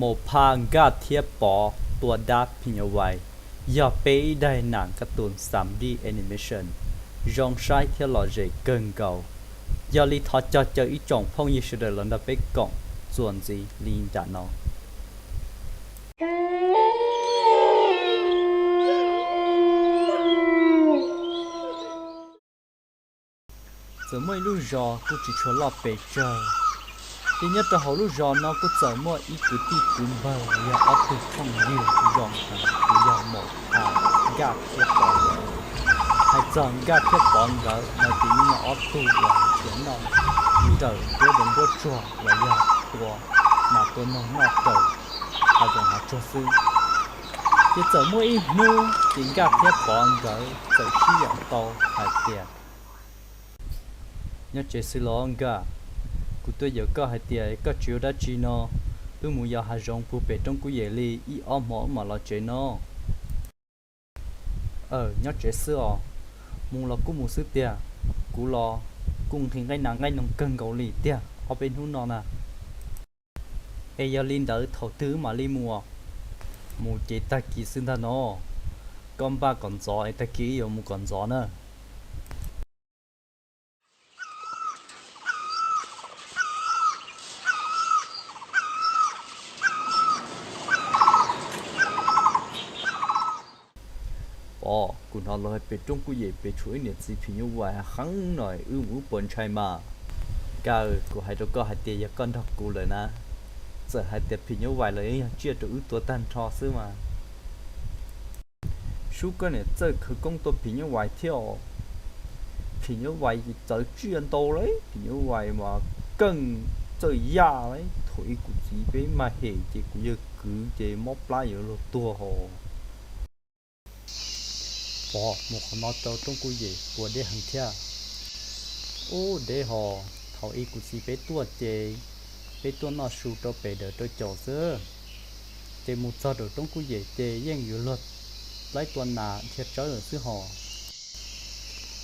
Mus phaj Nkaj thiab Pov tua dab phim nyuj vais yog peb ib daim nam kab tus xam D animation zoo saib thiab lom zem kawg nkaus. Yog li thov cog caw ib tsoom phooj ywg sawv daws los nrog peb koom txuas ntxiv li nram no. Txawm muaj ib lub zos kuj tsis tshua loj pes tsawg, ces nyob rau hauv lub zos no kuj txawm muaj ib kwv tij kwv npawg yog ob tug phooj ywg zoo heev uas yog Maum Phaj, Nkaj thiab Pov nkawd. Hais txog Nkaj thiab Pov nkawd no ces yeej yog ob tug uas nrhiav noj nrawm nruab zoov nruab tsuag los yog tua nas tua noog noj raws hav zoov hav tsuag xwb. Ces txawm muaj ib hnub ces Nkaj thiab Pov nkawd txawm sib yaum tau hais tias, nyob tsev xwb los Nkaj? Kuv tuaj yaum koj hais tias koj tsis ua dab tsi no, wb mus yos hav zoov puag pem Roob Kub Yem li ib ob hmo wb mam los tsev no. Aw, nyob tsev xwb os, mus los kuj mus xwb tiag. Kuv los kuj nqhis nqaij nas nqaij noog kawg nkaus li tiag ob peb hnub no na. Es yog li ntawd thaum twg wb mam li mus? Mus ces tag kis xwb ntag no. Koj npaj kom ntxov es tag kis wb yuav mus kom ntxov na. Pov, kuv hnov lawv hais pem Roob Kub Yem pem tshuav ib niam txiv phim nyuj vais heev no, wb mus wb puas ntshai mas? Nkaj, kuv hais rau koj hais tias yog koj nrog kuv lawm na, txawm hais tias phim nyuj vais los yeej yog tsiaj rau wb tua tag nrho xwb mas. Sub, koj niam txawj khawv koob tua phim nyuj vais thiab os. Phim nyuj vais txawv tsiaj ntau lauj, phim nyuj vais mas keej txawj yaj lauj. Thaum ub kuv txiv peb mag hem ces kuv yawg kwv ces mob plab yuav luag tuag hos. Pov, mus qhov no rau Roob Kub Yem puas deb heev thiab? Ub, deb hos, thaum ub kuv txiv peb tuaj ces peb tuaj noj su rau pem dawm rau caum xwb, ces mus txog rau Roob Kub Yem ces yeej yuav luag laib tua nas dhia tsawb lawm xwb hos.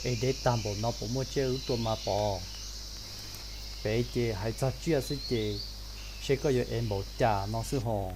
Es deb tag npaum no puas muaj tsiaj wb tua mas Pov? Pem ces hais txog tsiaj xwb ces seb koj yuav ev npaum cas no xwb hos.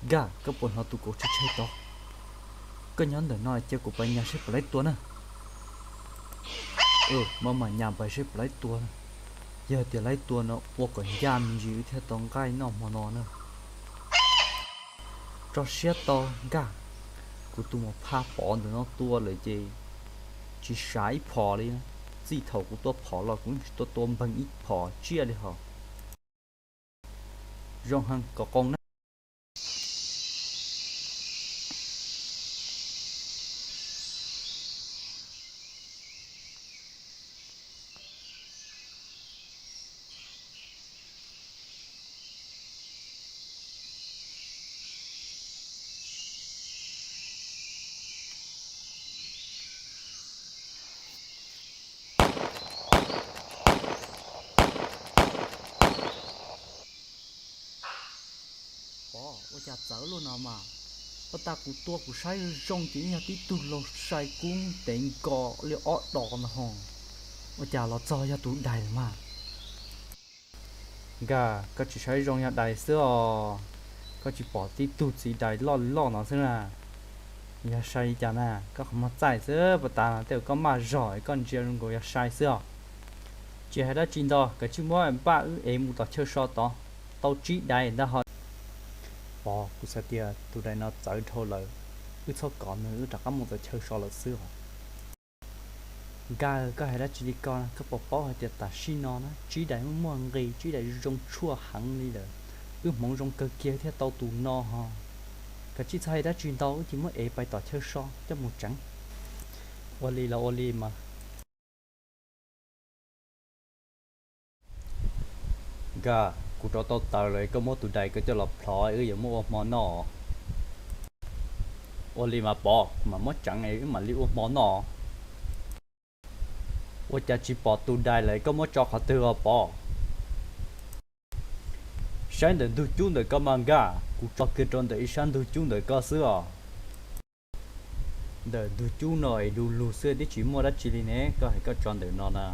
Nkaj, koj puas hnov tus kauv tshaib tshaib tod? Koj nyob ntawm no cia kuv pais nyas seb puas laib tua na. Maj mam nyas pais seb puas laib tua. Yog tias laib tua no ua kom ncaj me ntsis wb thiaj tau nqaij noj hmo no na. Tso siab tau Nkaj, kuv tus Maum Phaj Pov ntawm no tua lawm ces tsis sav ib phom li. Txij thaum kuv tua phom los kuv tsis tau tua npeeg ib phom tsiaj li hos. Zoo heev, kom qoo na. Pov, ua cas txawv luaj no mas? Puag ta kuv tua kuv saib zoo zoo ces yog tib tug laug sai kub ntev nkaus li ob dos ntag ho. Ua cas los txog yog tus dais lawm mas? Nkaj, koj tsis saib zoo yog dais xwb os. Koj tsis pom tib tug txiv dais loj loj no xwb na. Yog sai li cas na, koj qhov muag txaij xwb, puag ta no tej zaum koj maj zog koj ntsia zoo nkaus yog sai xwb os. Tsis hais dab tsi ntau, koj cia li muab npaj wb ev mus tom chaw so tod, tau tsib dais ntag ho. Pov, kuv xav tias tus dais no txawv dhau lawm, wb txhob kov nws, wb rov qab mus tom chaw so lawm xwb os. Nkaj, koj hais dab tsi li ko, koj puas paub hais tias tam sim no na tsib dais muaj muaj nqis, tsib dais zoo tshuaj heev li lawm. Wb hmoov zoo kawg kiag thiaj tau tus no ho. Koj cia li txhob hais dab tsi ntau, wb cia li muab ev pais tom chaw so coj mus tseev. Ua li los ua li mas. Nkaj, kuv rauv tau taws lawm, koj muab tus dais ko coj los plhov, wb yuav muab ua hmo noj. Ua li mas Pov, kuv mam muab tseev es wb mam li ua hmo noj. Ua cas tsis pom tus dais lawm, koj muab tso qhov twg os Pov? Saib ntawm ntug cub ntawm ko mas Nkaj, kuv tso kiag rau ntawm ib sab ntug cub ntawm ko xwb os. Ntawm ntug cub no es du lug xwb twb tsis muaj dab tsi li ne, koj hais koj tso ntawm no na.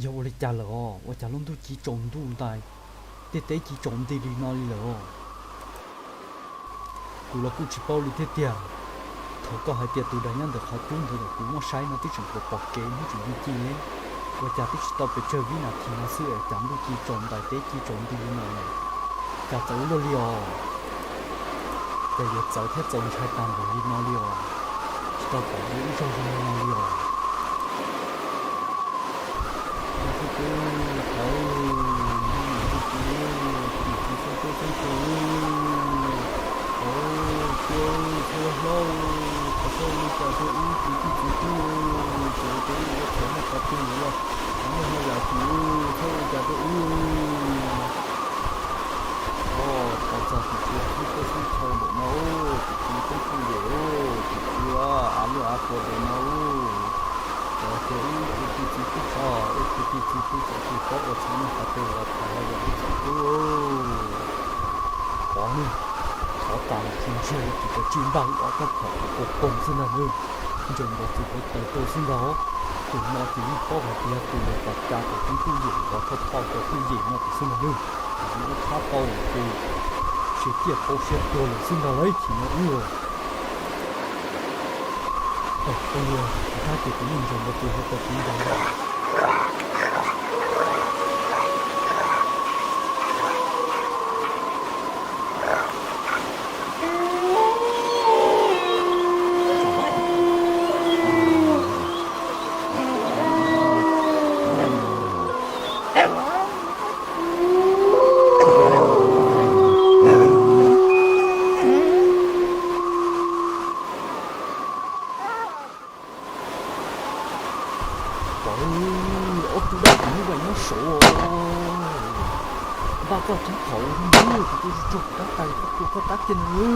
Yog ua li cas lawm os? Ua cas lub ntuj ci tsaus ntuj ntais, tej teb ci tsaus nti li no li lawm os? Kuv los kuj tsis paub li thiab tiag. Thaum koj hais tias tus dais nyob ntawm qhov cub ntawd lawm kuv muab saib no twb tseem pom pom kev hnub tseem ci ci ne. Ua cas twb tsis tau pes tsawg vib nas this no xwb es cas ntuj ci tsaus ntais teb ci tsaus nti li no lawm? Cas txawv luaj li os? Cas yuav txawv thiab txaus ntshai tag npaum li no li os? Tsis tau pom dua ib zaug zoo li no li os. Yog xwb twb thov, tim txiv xeeb tub xeeb tub, ov, tiag, txhob hlob, thov txhob ua li cas rau wb tus tij txiv tub, ces rau wb ua txhaum muaj qhov twg los, thov muaj haj yam tim, txhob ua li cas rau wb. Ov, thov txog tim txiv xeeb tub xeeb tub ntawm no, tim txiv tub tub yem, tim txiv av luaj av tuag ntawm no, thov tias wb tus tij txiv tub txhob, wb tus tij txiv tub txawm tsis paub ua txhaum muaj qhov twg los thov haj yam wb txhob tub. Pov ne, thov tas los tsis ntsiag li ces cov tsij npaj wb ob rab phom pos poog xwb ntag nawb. Ntsaws npov txwv hauv taws rau xwb ntag. Tus no ces yeej paub hais tias yog tus uas tom cas tus tub yem uas thauj thauj cov tub yem no xwb ntag nawb. Yog wb thab tau ces siav ciaj tau siav tuag lawm xwb ntag lauj, chim no wb os. Tau li, kuv thab ces kuv yeej ntsaws npov txwv hauv taws kuv nkaus ntag. Pov, ob tug dab tsi nyob saud os. Npaj txoj rab phom los ntag, kuv tua tsuag tsuag kuv rab tais koj tua koj rab kiag no.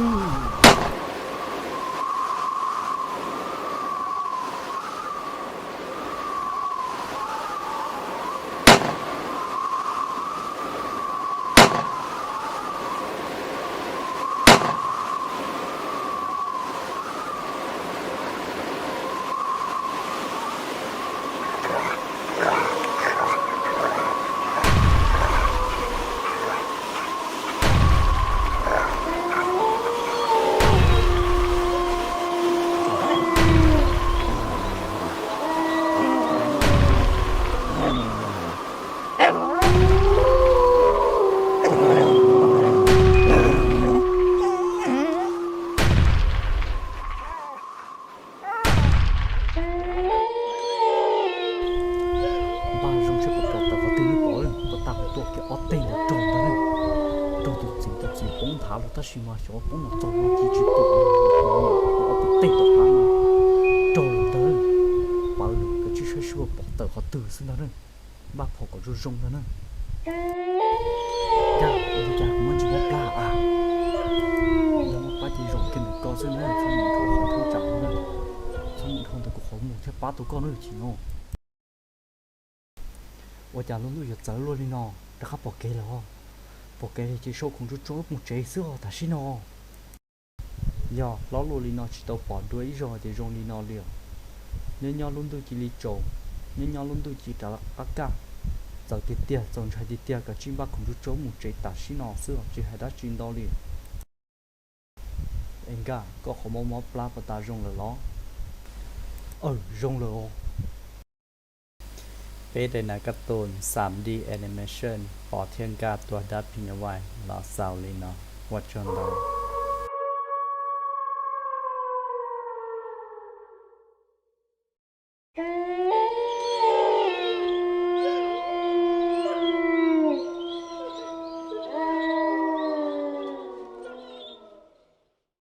Npaj zoo seb puas pom tawm qhov twg nawb Pov, puag ta kuv tua kiag ob teg ntawd raug ntag, raug tus txiv, tus txiv poob nthav los tab sis mas xyov poob los txog no ci tsis pom, ob teg tom qab no raug lawm ntag. Pov, koj cia li saib seb puas pom tawm qhov twg xwb ntag na. Npaj phom kom zoo zoo ntag na. Nkaj, ua li cas kuv muab ntsis mob plab a? Yog mob plab ces zaum kiag ntawm ko xwb na, txhob mus dhau qhov thaj tsam no na. Txhob mus dhau ntawm kuv qhov muag thiab pab tau koj na chim no. Ua cas lub ntuj yuav txawv luaj li no, rov qab pom kev lawm os. Pom kev li ces sau khoom tsuag tsuag wb mus tsev xwb os tam sim no. Yog hlob luaj li no tsis tau pom dua ib zaug tias zoo li no li os. Nyob nyob lub ntuj cia li tsaus, nyob nyob lub ntuj cia li rov qab kaj. Txawv tiag tiag, txaus ntshai tiag tiag, koj tsij npaj khoom tsuag tsuag wb mus tsev tam sim no xwb os, tsis hais dab tsi ntau li. Es nkaj, koj qhov mob mob plab puas tas zoo lawm los? Aw, zoo lawm os. Peb daim nas kab toos xam D animation pom thiab nkaj tua dab phim nyuj vais los xaus li no. Ua tsaug ntau.